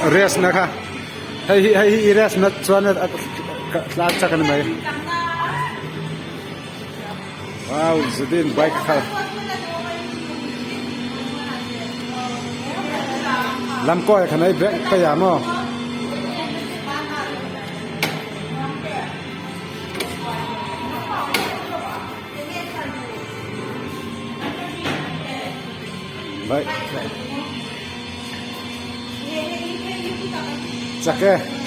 Race na kha hei hi hei hi i race na chuan a tlan chak a ni mai. Wow Zudin bike khalh lamkawi kha nei bek phei ah maw. Bike chak e.